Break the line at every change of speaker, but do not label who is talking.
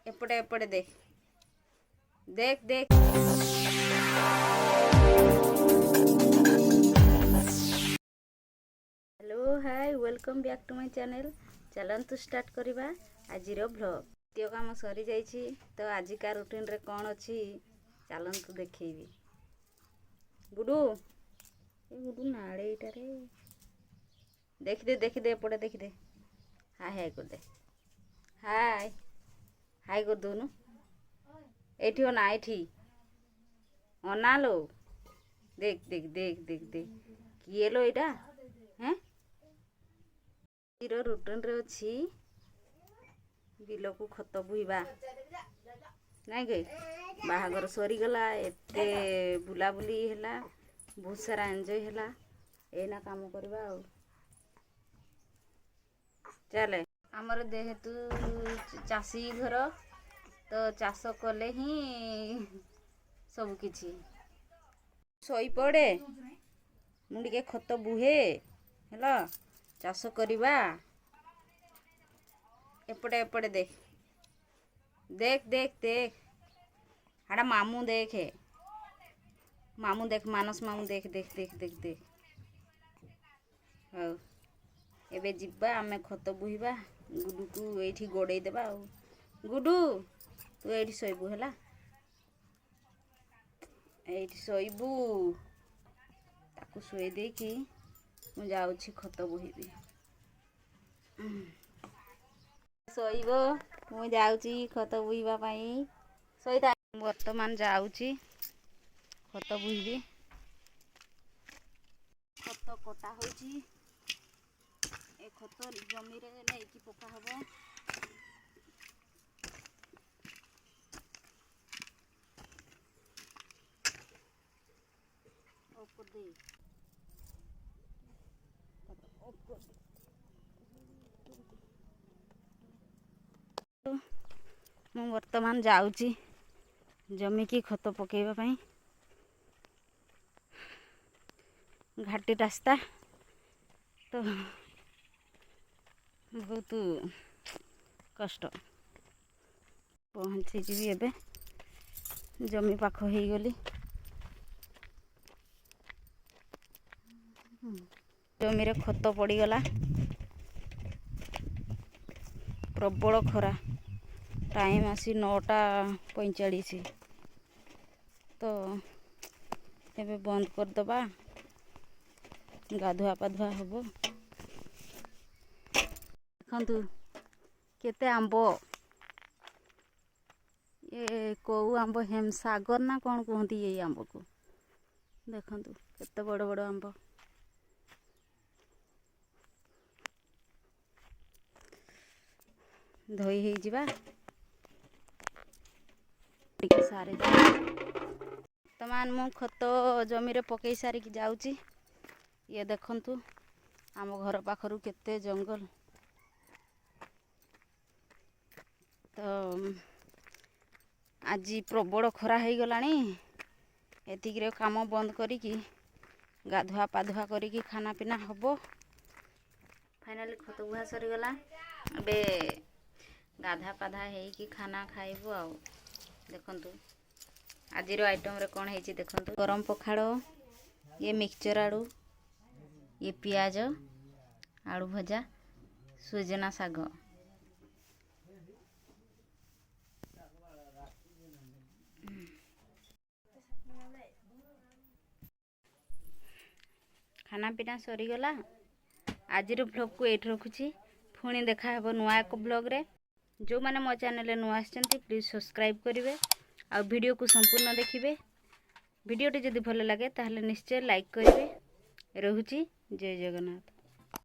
ଏପଟେ ଏପଟେ ଦେଖ, ଦେଖ ଦେଖ। Hello, hi, welcome back to my channel. ଚାଲନ୍ତୁ ଷ୍ଟାର୍ଟ କରିବା ଆଜିର ଭ୍ଲଗ୍। ନିତ୍ୟ କାମ ସରିଯାଇଛି, ତ ଆଜିକା ରୁଟିନ୍ରେ କ'ଣ ଅଛି ଚାଲନ୍ତୁ ଦେଖେଇବି। ଗୁଡୁ, ଏ ଗୁଡୁ, ନାଳେ ଏଇଟାରେ ଦେଖିଦେ, ଦେଖିଦେ, ଏପଟେ ଦେଖିଦେ। ହାଇ, ହାଇ କରିଦେ। ହାଇ, ହାଇ କରିଦଉନୁ। ଏଇଠି ଅନା, ଏଇଠି ଅନା ଲୋ। ଦେଖ ଦେଖ ଦେଖ ଦେଖ ଦେଖ, କିଏ ଲୋ ଏଇଟା? ହେଁ, ଆଜିର ରୁଟିନ୍ରେ ଅଛି ବିଲକୁ ଖତ ବୋହିବା। ନାଇଁ କି ବାହାଘର ସରିଗଲା, ଏତେ ବୁଲାବୁଲି ହେଲା, ବହୁତ ସାରା ଏନ୍ଜୟ ହେଲା। ଏଇନା କାମ କରିବା ଆଉ ଚାଲେ। ଆମର ଯେହେତୁ ଚାଷୀ ଘର, ତ ଚାଷ କଲେ ହିଁ ସବୁ କିଛି। ଶୋଇପଡ଼େ, ମୁଁ ଟିକେ ଖତ ବୁହେ। ହେଲା, ଚାଷ କରିବା। ଏପଟେ ଏପଟେ ଦେଖ ଦେଖ ଦେଖ ଦେଖ। ହାଡ଼ା ମାମୁଁ ଦେଖେ, ମାମୁଁ ଦେଖ, ମାନସ ମାମୁଁ ଦେଖ ଦେଖ ଦେଖ ଦେଖ ଦେଖ। ହଉ, ଏବେ ଯିବା ଆମେ ଖତ ବୋହିବା। ଗୁଡୁକୁ ଏଇଠି ଗୋଡ଼େଇ ଦେବା। ଆଉ ଗୁଡୁ, ତୁ ଏଇଠି ଶୋଇବୁ, ହେଲା? ଏଇଠି ଶୋଇବୁ। ତାକୁ ଶୋଇ ଦେଇକି ମୁଁ ଯାଉଛି ଖତ ବୋହିବି। ଶୋଇବ, ମୁଁ ଯାଉଛି ଖତ ବୋହିବା ପାଇଁ। ଶୋଇଥା। ବର୍ତ୍ତମାନ ଯାଉଛି ଖତ ବୋହିବି। ଖତ କଟା ହେଉଛି। ଏ ଖତ ଜମିରେ ନେଇକି ପକା ହବ। ଅଫ୍ କରିଦେ, ଅଫ୍ କରିଦେ। ମୁଁ ବର୍ତ୍ତମାନ ଯାଉଛି ଜମିକି ଖତ ପକାଇବା ପାଇଁ। ଘାଟି ରାସ୍ତା ତ ବହୁତ କଷ୍ଟ। ପହଞ୍ଚିଯିବି ଏବେ, ଜମି ପାଖ ହେଇଗଲି। ଜମିରେ ଖତ ପଡ଼ିଗଲା। ପ୍ରବଳ ଖରା, ଟାଇମ୍ ଆସି 9:45। ତ ଏବେ ବନ୍ଦ କରିଦେବା, ଗାଧୁଆ ପାଧୁଆ ହେବ। ଦେଖନ୍ତୁ କେତେ ଆମ୍ବ। ଏ କେଉଁ ଆମ୍ବ? ହେମସାଗର ନା କ'ଣ କୁହନ୍ତି ଏଇ ଆମ୍ବକୁ। ଦେଖନ୍ତୁ କେତେ ବଡ଼ ବଡ଼ ଆମ୍ବ। ଧୋଇ ହେଇଯିବା ଟିକେ ସାରି। ବର୍ତ୍ତମାନ ମୁଁ ଖତ ଜମିରେ ପକେଇ ସାରିକି ଯାଉଛି। ଇଏ ଦେଖନ୍ତୁ, ଆମ ଘର ପାଖରୁ କେତେ ଜଙ୍ଗଲ। ତ ଆଜି ପ୍ରବଳ ଖରା ହେଇଗଲାଣି। ଏତିକିରେ କାମ ବନ୍ଦ କରିକି ଗାଧୁଆ ପାଧୁଆ କରିକି ଖାନା ପିନା ହେବ। ଫାଇନାଲି ଖତ ବୁହା ସରିଗଲା। ଏବେ ଗାଧା ପାଧା ହେଇକି ଖାନା ଖାଇବୁ। ଆଉ ଦେଖନ୍ତୁ ଆଜିର ଆଇଟମ୍ରେ କ'ଣ ହେଇଛି। ଦେଖନ୍ତୁ, ଗରମ ପଖାଳ, ଇଏ ମିକ୍ସଚର୍ ଆଳୁ, ଇଏ ପିଆଜ ଆଳୁ ଭଜା, ସୁଜନା ଶାଗ। ଖାନା ପିନା ସରିଗଲା। ଆଜିର ଭ୍ଲଗ୍କୁ ଏଇଠି ରଖୁଛି। ପୁଣି ଦେଖା ହେବ ନୂଆ ଏକ ଭ୍ଲଗ୍ରେ। ଯେଉଁମାନେ ମୋ ଚ୍ୟାନେଲରେ ନୂଆ ଆସିଛନ୍ତି, ପ୍ଲିଜ୍ ସବସ୍କ୍ରାଇବ୍ କରିବେ ଆଉ ଭିଡ଼ିଓକୁ ସମ୍ପୂର୍ଣ୍ଣ ଦେଖିବେ। ଭିଡ଼ିଓଟି ଯଦି ଭଲ ଲାଗେ, ତାହେଲେ ନିଶ୍ଚୟ ଲାଇକ୍ କରିବେ। ରହୁଛି, ଜୟ ଜଗନ୍ନାଥ।